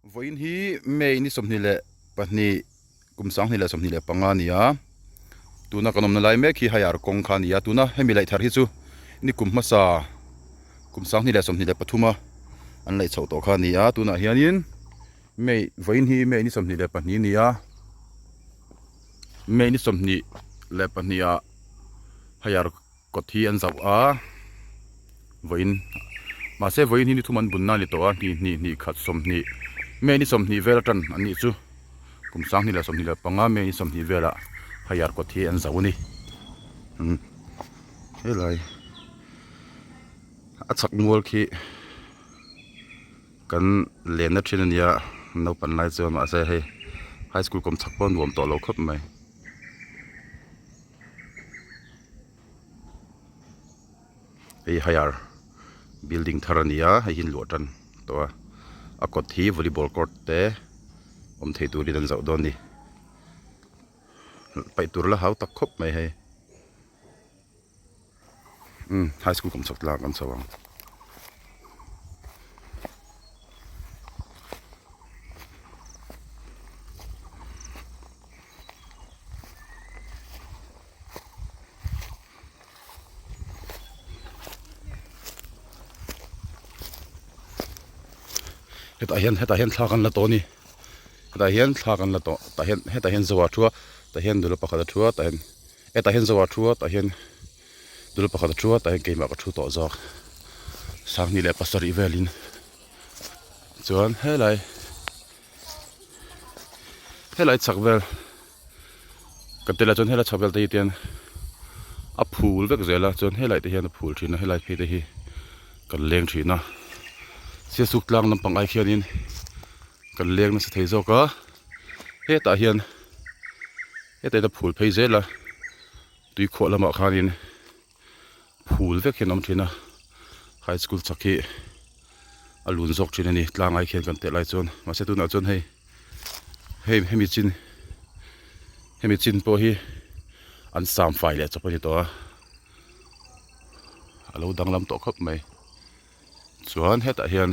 Vawiin hi May ni 22 kum 2025 a ni a, tuna kan awmna lai mek hi Haiar kawng kha a ni a, tuna hemi laih thar hi chu ni kum hmasa kum 2023 a an laih chhoh tawh kha a ni a, tunah hianin May vawiin hi May ni 22 a ni a, May ni 22 ah Haiar Kawt hi an zauh a, vawiin mahse vawiin hi ni thum an bunna a ni tawh a, hnih hnih hnih khat 20 May ni 20 vel atan an nih chu kum 2025 May ni 20 velah Haiar kawt hi an zauh a ni umm helai a chhak mual khi kan lenna thin a nia naupang lai chuan mahse hei high school kawm chhak pawh a nuam tawh lo khawp mai. Hei higher building thar a ni a hei hi luah tan tawh a a kawt hi volleyball court te awm thei turin an zauh dawn a ni paih tur la hau tak khawp mai hei umm high school kawm chhak tlak an chho ang. Hetah hian hetah hian thla kan la tawh a ni hetah hian thla kan la tawh tah hian hetah hian zoa thu a tah hian nula pakhat a thu a tah hian hetah hian zoa thu a tah hian nula pakhat a thu a tah hian keimah ka thu tawh zawk sanghnih leh pasarih velin chuan helai helai chhak vel ka tel ah chuan helai chhak vel te hi tian a phul vek zel a chuan helai te hian a phul thin a helai phei te hi kan leng thin a siasuk tlang lampang ai khianin kan leng nasa thei zawk a hetah hian hetah hian a phul phei zel a tuikhuah lamah khanin phul vek hian a awm thin a high school chak hi a lun zawk thin a ni tlang ai khian kan teh lai chuan mahse tunah chuan hei hei hemi chin hemi chin pawh hi an sam fai leh chawp a ni tawh a a lo danglam tawh khawp mai chuan hetah hian.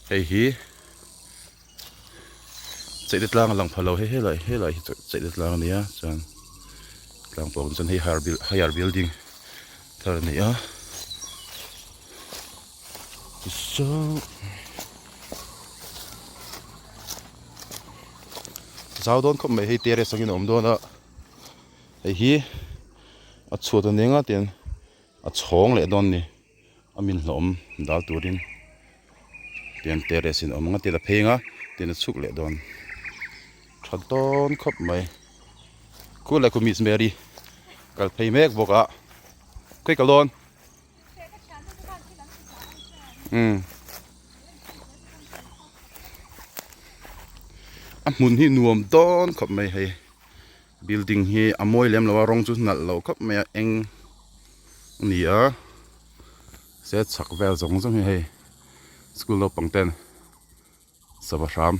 Hei hi cheih te tlang a lang pha lo hei helai helai hi cheih te tlang a nia chuan tlang pawng chuan hei higher higher building thar a ni a tichuan zau dawn khawp mai hei terrace angin a awm dawn a hei hi a chhuat a nia tian a chhawng leh dawn a ni. A min hlawm dal turin tian terrace in a awm ang a tian a phei ang a tian a chhuk leh dawn tha dawn khawp mai khu leh khu miss Mary kal phei mek bawk a khawi kal dawn umm a hmun hi nuam dawn khawp mai hei building hi a mawi lem lo a rawng chu nalh lo khawp mai a eng a ni a se chhak vel zawng zawng hi hei school naupang ten sava hram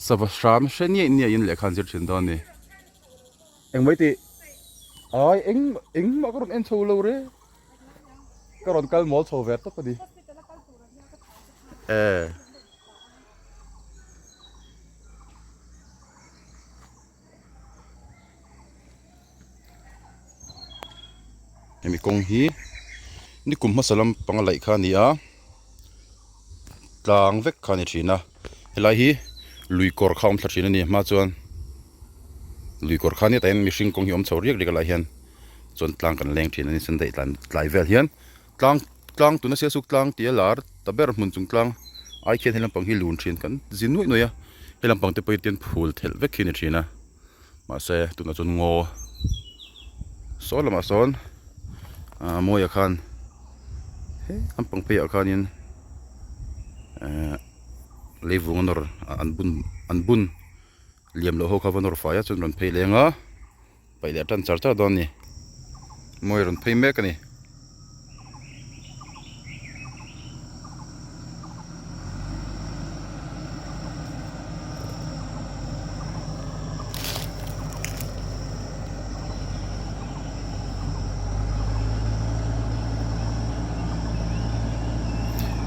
sava hram hre niaih niaih in lehkha an zir thin dawn a ni engmai tih ai eng engmah ka rawn en chho lo re ka rawn kal mawl chho ve tawp a ni e. Hemi kawng hi ni kum hmasa lampang a laih kha a ni a tlang vek kha a ni thin a helai hi lui kawr kha a awm thla thin a ni hma chuan lui kawr kha nia tah hian mihring kawng hi a awm chho riak riak a lai hian chuan tlang kan leng thin a ni chuan daih tlai vel hian tlang tlang tuna sialsuk tlang tih a lar ta ber hmun chung tlang ai khian he lampang hi lun thin kan zin nuaih nuaih a he lampang te pawh hi tian phul thelh vek hi a ni thin a mahse tunah chuan ngaw saw lamah sawn ah mawiah khan he lampang pheiah khanin ehh leivung a nawr an bun an bun liam loh ho kha va nawr fai a chuan rawn phei leng a. Paih leh tan char char dawn a ni. Mawi rawn phei mek a ni.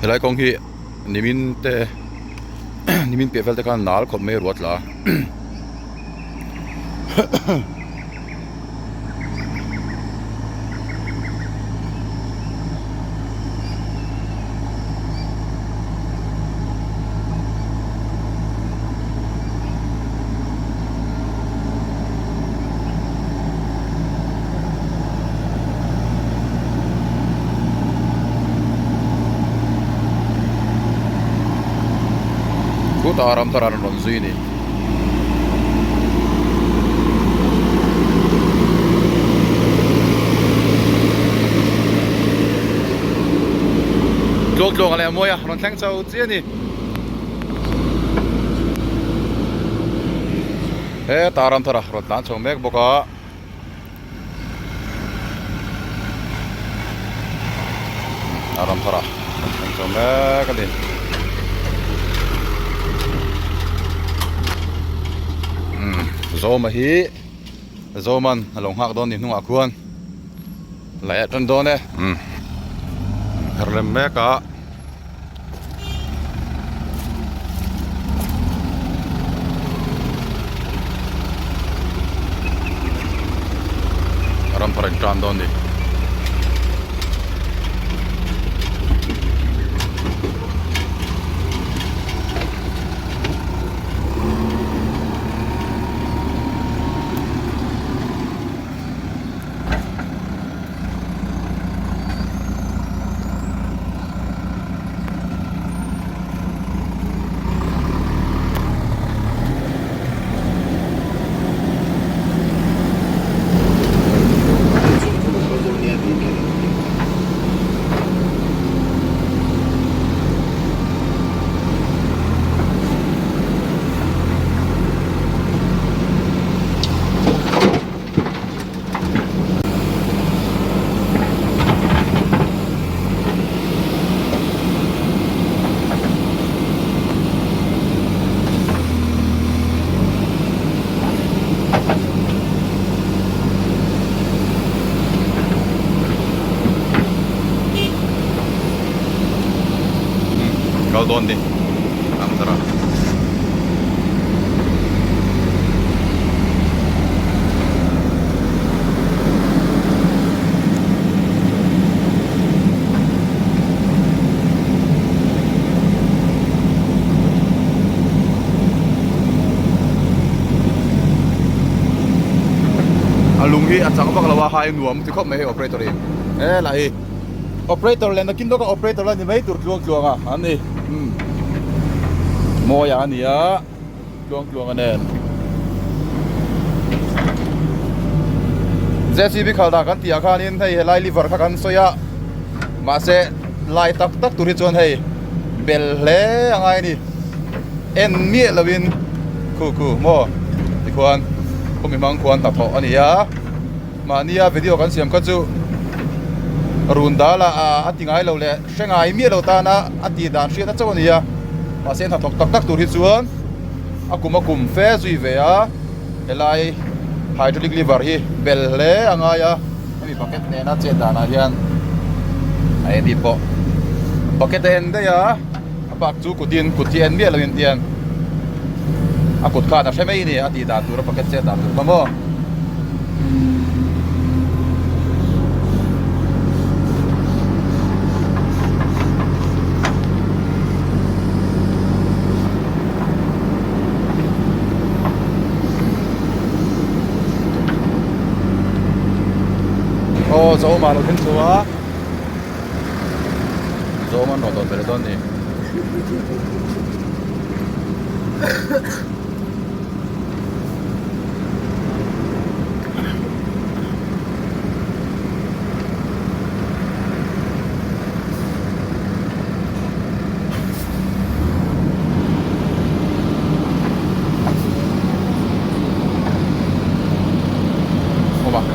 Helai kawng hi nimin te nimin piah vel te khan nal khawp mai a ruat la a. Khutah ram thar an rawn zui a ni. Tluang tluang a leh a mawi a rawn thleng chho chiah a ni. Hetah ram thar a rawn tlan chho mek bawk a. A ram thar a rawn thleng chho mek a ni. Zawma hi Zawman a lo nghak dawn ni hnungah khuan laih a tan dawn e. Her lem mek a. Ram thar in tan dawn ni. Kal dawn ni ang thar a. A lung hi a chak vak lo a hai nuam ti khawp mai hei operator in he lah hi operator leh nakin lawka operator la ni mai tur tluang tluang a an ni umm mawi a ni a. Tluang tluang a nen. JCB khal dah kan tih ah khanin hei helai liver kha kan sawi a mahse lai tak tak tur hi chuan hei bel hle a ngai a ni en miah lovin khu khu maw tikhuan khawmi hmang khuan hnathawh a ni a mahnia video kan siam kha chu run dal ah a ti ngai lo leh. Hre ngai miah lo tana a tih dan hriat a chauh a ni a, mahse hnathawk tak tak tur hi chuan a kum a kum fe zui ve a, helai hydraulic lever hi bel hle a ngai a, hemi bucket nena chet danah hian a en hi pawh bucket a en daih a, a bak chu kutin kut hi en miah loin tiang a kut khan a hre mai a ni a tih dan tur a bucket chet dan tur kha maw. Aw Zawma lo thleng chho a Zawma an rawn dawn ve leh dawn a ni.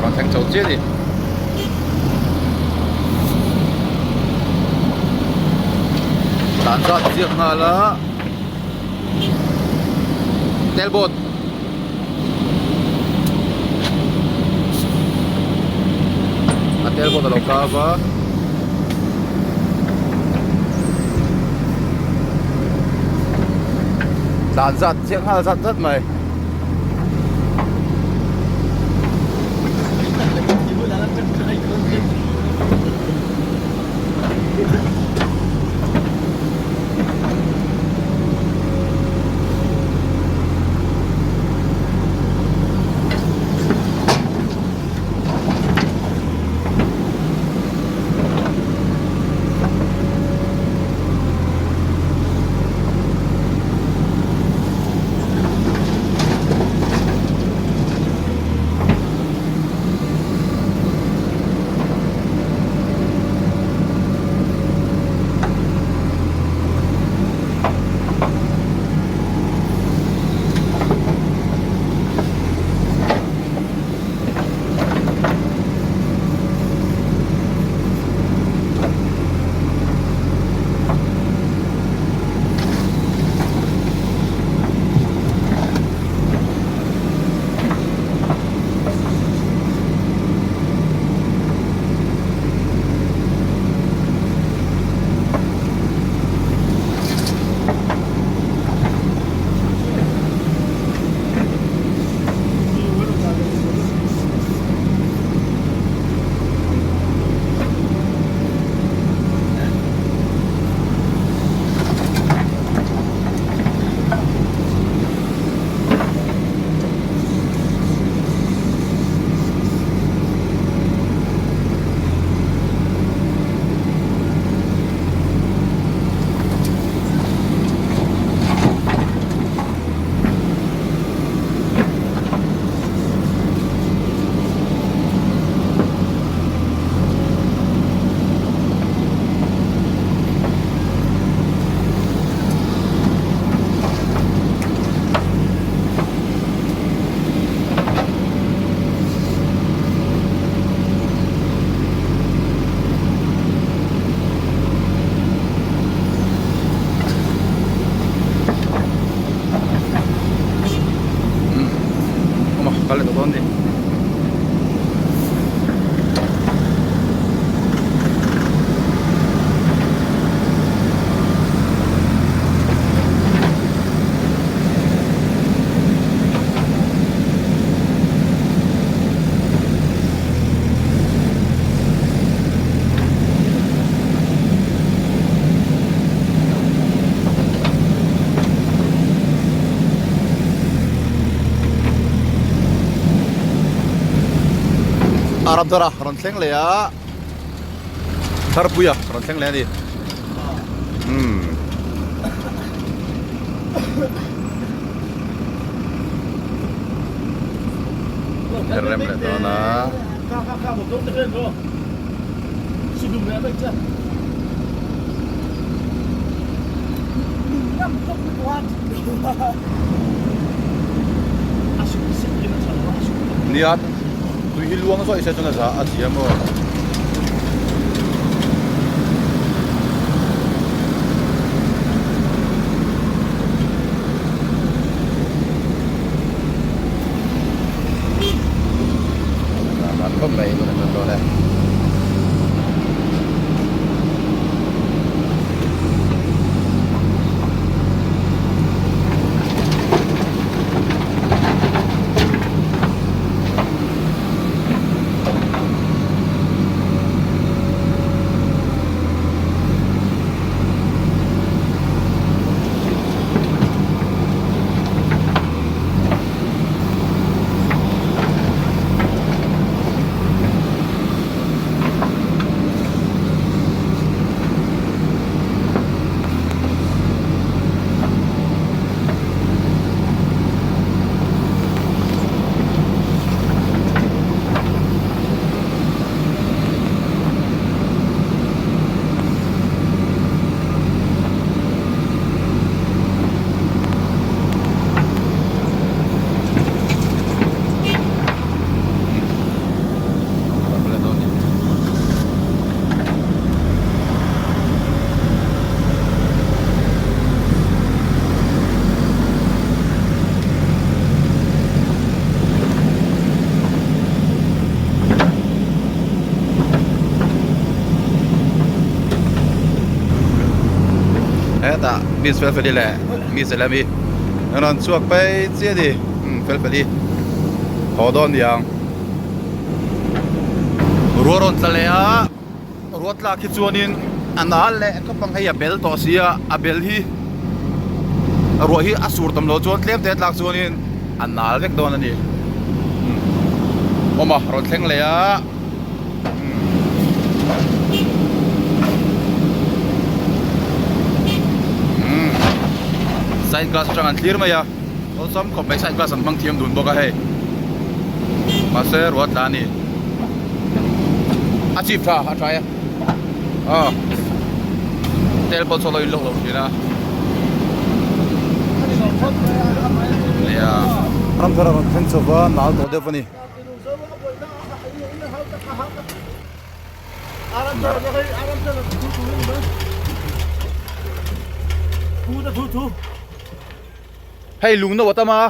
Rawn thleng chho chiah a ni. Tlan zat ziak nghal a. Tailboat a tailboat a lo kap a. Tlan zat chiah nghal zat zat mai. Kal leh tawh dawn ni. A ram dawr a rawn thleng leh a Tharpuia rawn thleng leh a ni umm. Rem leh dawn a. Nia tui hi luang zawih se chuan a za a zia maw. Khawp mai tuna chuan dawn e. Hetah Miss Felfeli leh Miss Elemi. An rawn chhuak phei chiah a ni umm fel fel hi haw dawn niang ruah rawn tla leh a ruah tlak hi chuanin a nal leh khawp ang hei a bel tawh sia a bel hi ruah hi a sur tam lo chuan tlem te a tlak chuanin a nal vek dawn a ni umm awm a rawn thleng leh a. Side glass atang an thlir mai a awlsam khawp mai side glass an hmang thiam dun bawk a hei mahse ruah tla a ni a chip tha a tha e aw tel pawh chaw lo in lawk lo thin a nia ramthar a rawn thleng chho va nal tawh deuh a ni. Hei lung no a tam a.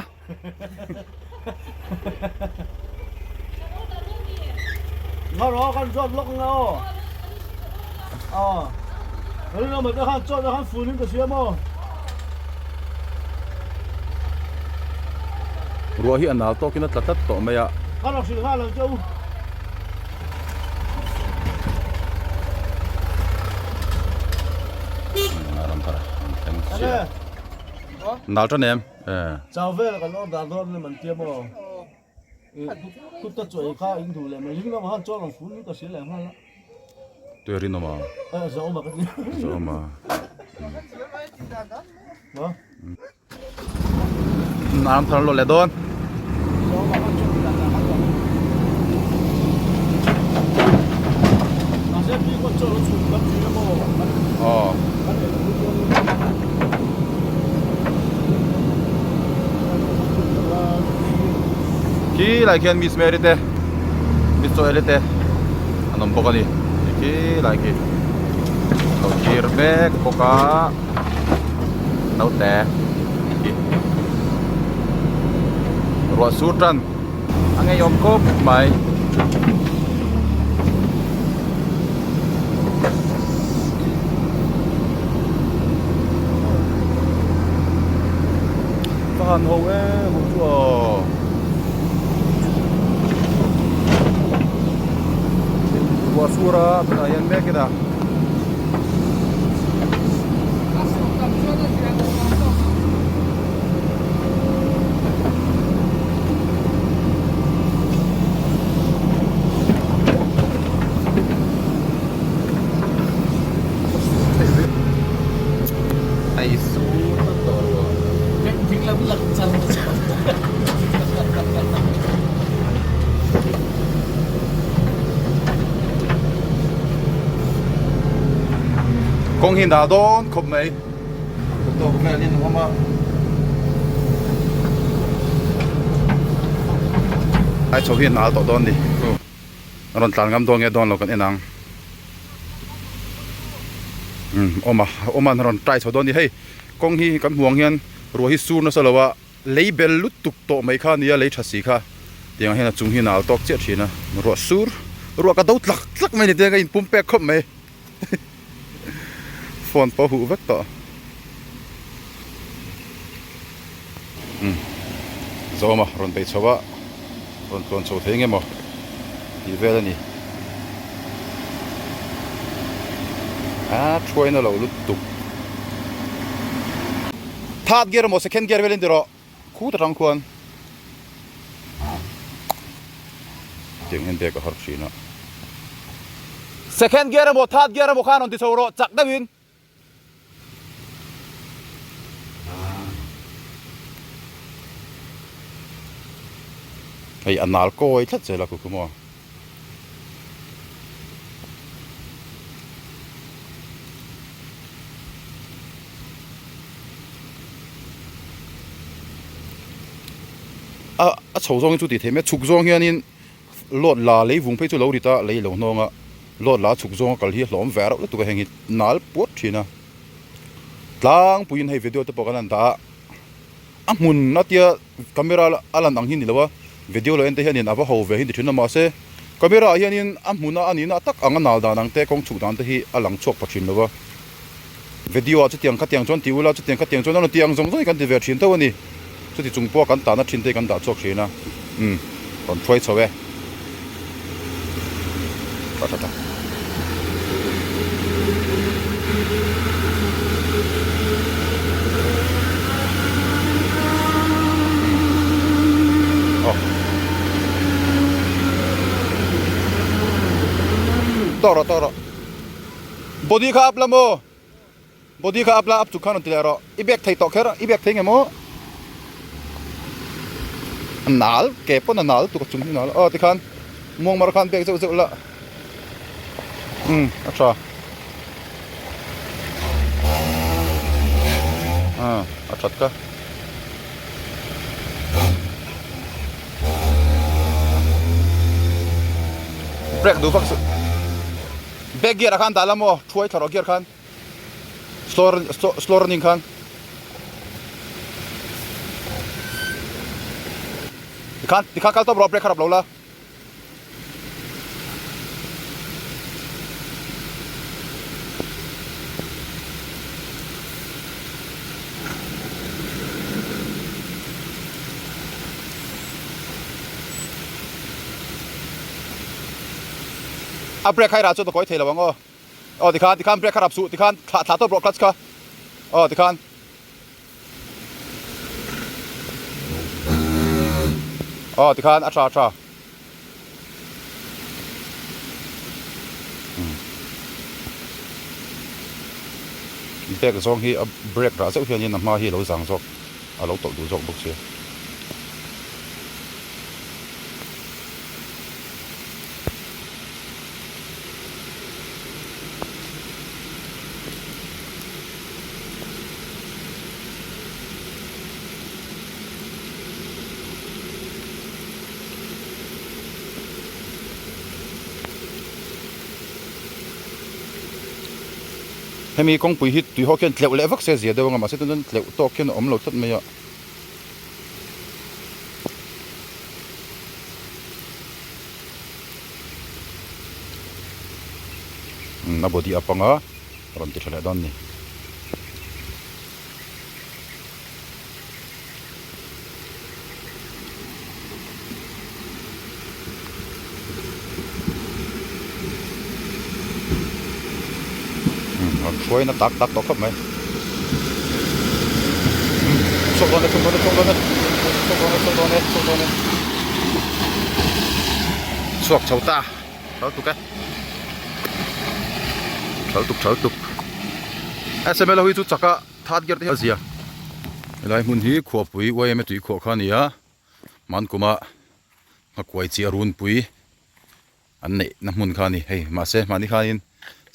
Ruah hi a nal tawkin a tla tlat tawh mai a. Nal tan em? Tui rinawm a. Zawm a. Nam thar lo leh dawn. Aw. Khi lai khian Miss Mary te Miss Joel te an awm bawk a ni khi lai khi lo thlir mek bawk a naute khi ruah sur tan a ngeiawm khawp mai. Ka han ho em ho chu aw. Ruah sur a tunah hian mek ila. Kawng hi dah dawn khawp mai tawk vel in awm a ai chho hi a nal tawh dawn ni a rawn tlan ngam dawn nge dawn lo kan en ang umm awm a awm a an rawn try chho dawn ni hei kawng hi kan hmuh ang hian ruah hi sur nasa lo a lei bel lutuk tawh mai kha a nia lei tha si kha tiang ah hian a chung hi nal tawk chiah thin a ruah sur ruah ka do tlak tlak mai ni te ka inpum pek khawp mai phone pawh a huh vek tawh umm zawm a rawn bei chho a rawn tluan chho thei nge maw tih vel a ni a thuaina lo lutuk third gear emaw second gear velin ti rawh khut atang khuan tiang hian bag a har thin a second gear emaw third gear emaw khan rawn ti chho rawh chak deuhin. Hei a nal kawi tlat zel a ku maw. A a chho zawng hi chu tih theih mai a chhuk zawng hianin Load la lei vung phei chu lo rit a, lei lo hnawng a, load la chhuk zawng a kal hi a hlawm ve reuh lutuk a, heng hi nal puat thin a. Tlangpuiin hei video te pawh kan han dah a, a hmun a tia camera a lan ang hi ni lo a, video lo en te hianin a va ho ve hi ni thin a, mahse camera ah hianin a hmuna a nihna tak ang a nal dan ang te kawng chhuk dan te hi a lang chhuak pha thin lo a. Video ah chutiang khatiang chuan ti ula, chutiang khatiang chuan a rawn ti ang zawng zawng hi kan ti ve thin tho a ni. Chuti chung pawh kan tahna thin te hi kan dah chhuak thin a, umm rawn hruai chho e. Tha tha tha. Aw. Tawk rawh tawk rawh. Body kha up la maw? Body kha up la up chuk khan rawn ti leh rawh. I bag thei tawh kher i bag thei nge maw? A nal ke pawn a nal tuk a chung hi nal aw tikhan muang mar khan bag zeuh zeuh la umm a tha ah a that ka. Brake duh vak suh back gear ah khan dah la maw thuai thla rawh gear khan. Slow slow running khan tikhan tikhan kal tawp rawh brake kha rap lo la. A brake kha i rah chuan ka kawi thei lo ang aw. Aw tikhan tikhan brake kha rap suh tikhan thlah thlah tawp rawh clutch kha aw tikhan. Aw tikhan a tha a tha. Brake zawng hi a brake rah zeuh hianin a hma hi a lo zang zawk a lo tawlh duh zawk bawk sia. Hemi kawngpui hi tuihawk hian tleuh leh vak se zia deuh anga mahse tunah chuan tleuh tawk hian a awm lo tlat mai a. A body a panga rawn ti tha leh dawn a ni. Rawn hruaina tak tak tawh khawp mai. Chhuak dawn e chhuak dawn e chhuak dawn e chhuak dawn e chhuak dawn e chhuak dawn e chhuak chho ta thal tuk e thal tuk thal tuk sml ho hi chu chak a third gear te hi a zia helai hmun hi khuapui yma tui khuah kha a ni a hmankuma nghakuai chi a runpui. An neih na hmun kha a ni hei mahse mahni khanin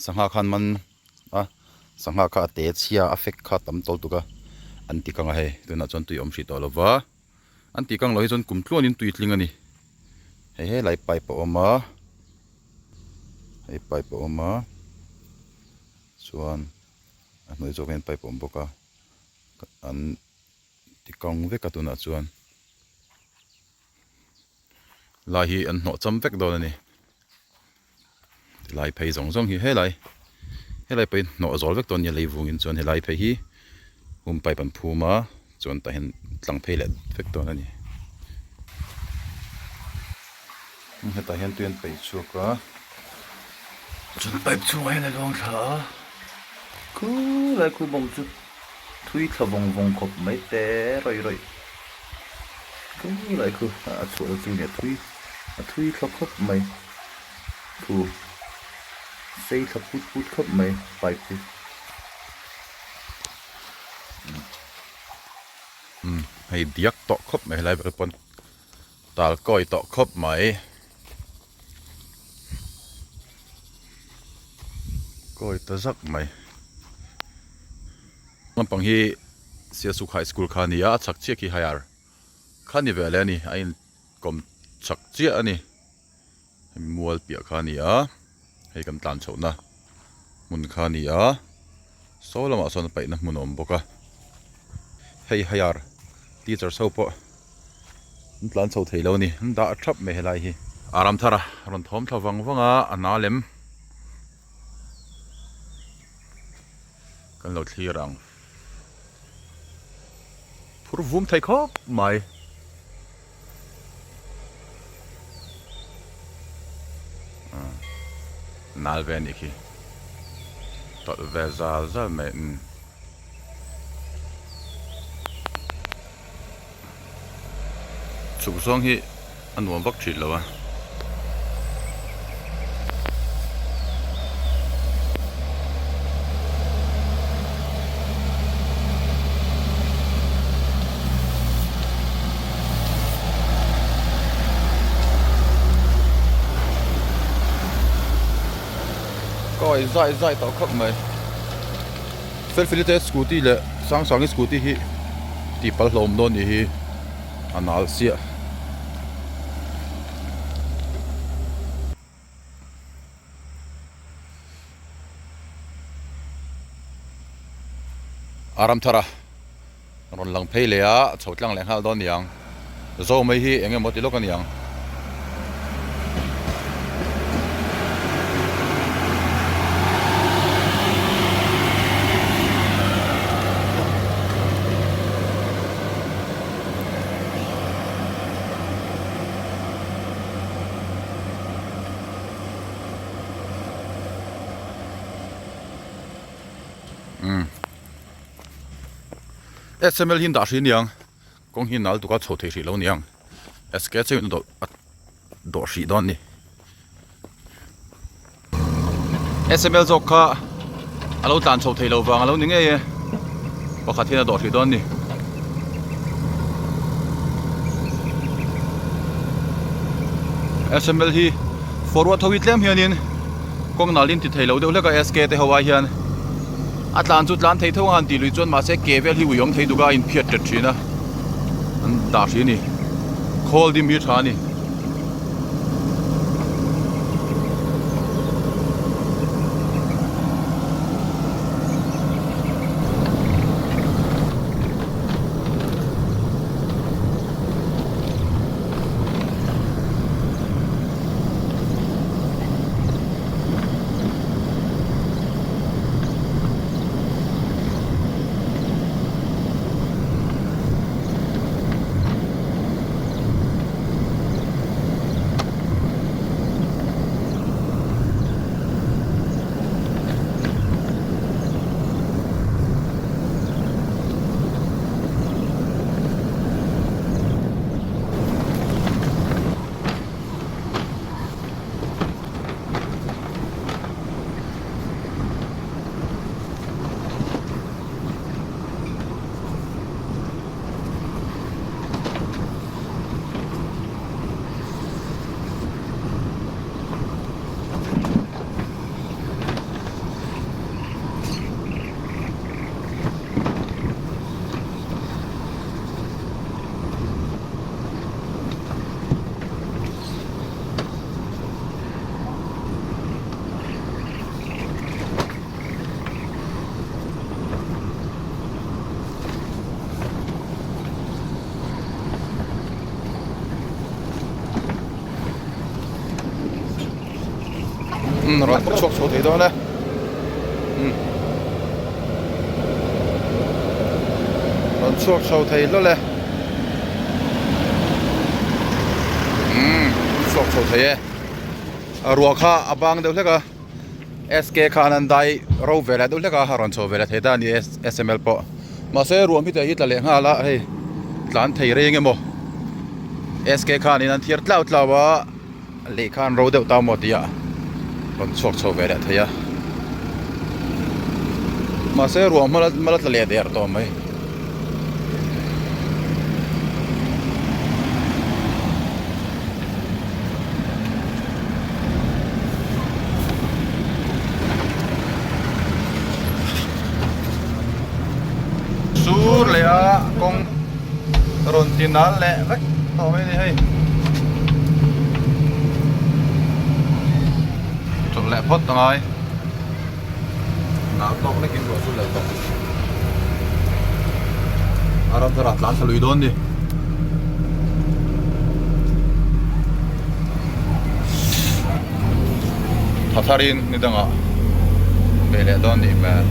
sangha khan man a sangha kha a te chhia a fek kha tam tawl tuk a an ti kang a hei tunah chuan tui a awm hrih tawh lo va an tih kang loh hi chuan kum tluanin tui tling a ni hei helai pipe a awm a hei pipe a awm a chuan a hnuai zawk hian pipe a awm bawk a an ti kang vek a tunah chuan. Lai hi an hnawh cham vek dawn a ni tilai phei zawng zawng hi helai helai pawh hi hnawh zawl vek dawn a ni a lei vungin chuan helai phei hi hum pipe an phum a chuan tah hian tlang phei leh vek dawn a ni hetah hian tui an peih chhuak a chuan pipe chhungah hian a luang thla a khulai khu bawng chu. Thui thla vawng vawng khawp mai te rawih rawih khulai khu a chhuah na chu nia thui a thui thla khawp mai khu sei thla put put khawp mai pipe hi. Umm hei diak tawh khawp mai helai ber pawn tal kawi tawh khawp mai kawi ta zak mai lampang hi Sialsuk High School kha a ni a a chhak chiah khi higher kha a ni ve leh a ni a inkawm chhak chiah a ni hemi mual piah kha a ni a hei kan tlan chhohna hmun kha a ni a saw lamah sawn a paihna hmun a awm bawk a hei higher teachers ho pawh an tlan chho thei lo a ni an dah thap mai helai hi. A ram thar a rawn thawm thla vang vang a a hna lem kan lo thlir ang. Phur vum thei khawp mai. Nal ve anih khi. Tawlh ve zal zal mai umm. Chhuk zawng hi a nuam vak thin lo a. Kawi zai zai tawh khawp mai. Felfeli te scooty leh Sangsangi scooty hi tih pal hlawm dawn nih hi a nal chiah. A ram thar a rawn lang phei leh a chho tlang leh nghal dawn niang zo mai hi eng emaw ti lawk a niang. SML hi an dah hrih aniang kawng hi nal tuk a chho thei hrih lo aniang SK chu in dawlh a dawh hrih dawn a ni SML zawk kha a lo tlan chho thei lo vang a lo ni ngei e pakhat hian a dawh hrih dawn a ni. SML hi forward ho hi tlem hianin kawng nal in ti thei lo deuh hlek a SK te ho ai hian a tlan chu tlan thei tho a han tih lui chuan mahse ke vel hi ui awm thei duk a a inphiat tet thin a an dah hrih a ni khawl dim hi a tha a ni. Umm rawn chhuak chho thei dawn e umm rawn chhuak chho thei hlawl e umm chhuak chho thei e a ruah kha a bang deuh hlek a SK khan an dai ro ve leh deuh hlek a a rawn chho ve leh thei ta a ni SML pawh mahse ruah hmite hi tla leh nghal a hei tlan thei reng emaw SK khanin an thiar tlau tlau a. Lehkha an ro deuh ta maw tih ah rawn chhuak chho ve leh thei a mahse ruah hma la tla leh der tawh mai. Sur leh a kawng rawn ti nal leh vek tawh mai a ni hei. Chawlh leh phawt a ngai. Nal tawk lekin ruah chu leh tawh. A ram thar ah tlan thla lui dawn ni. Tha tharin ni dangah ve leh dawn nih hmel.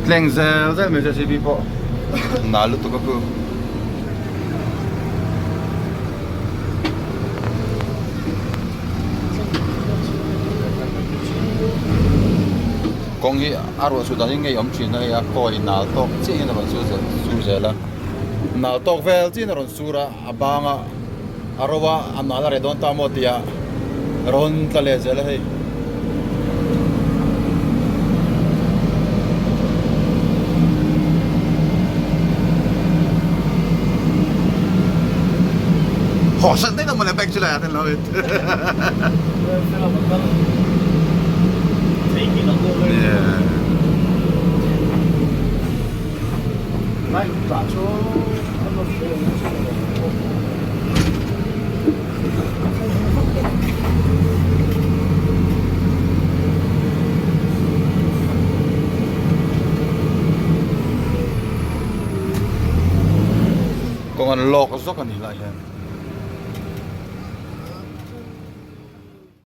Tleng zel zel mai JCB pawh nal lutuk a khu. Kawng hi a ruah chhuah dan hi ngei awm thin a hei a kawi nal tawk chiah hian a rawn sur zel a nal tawk vel chiah in a rawn sur a a bang a a ro a a nal a reh dawn ta maw tih ah rawn tla leh zel a hei. Kawng an lawk zawk a ni lai hian.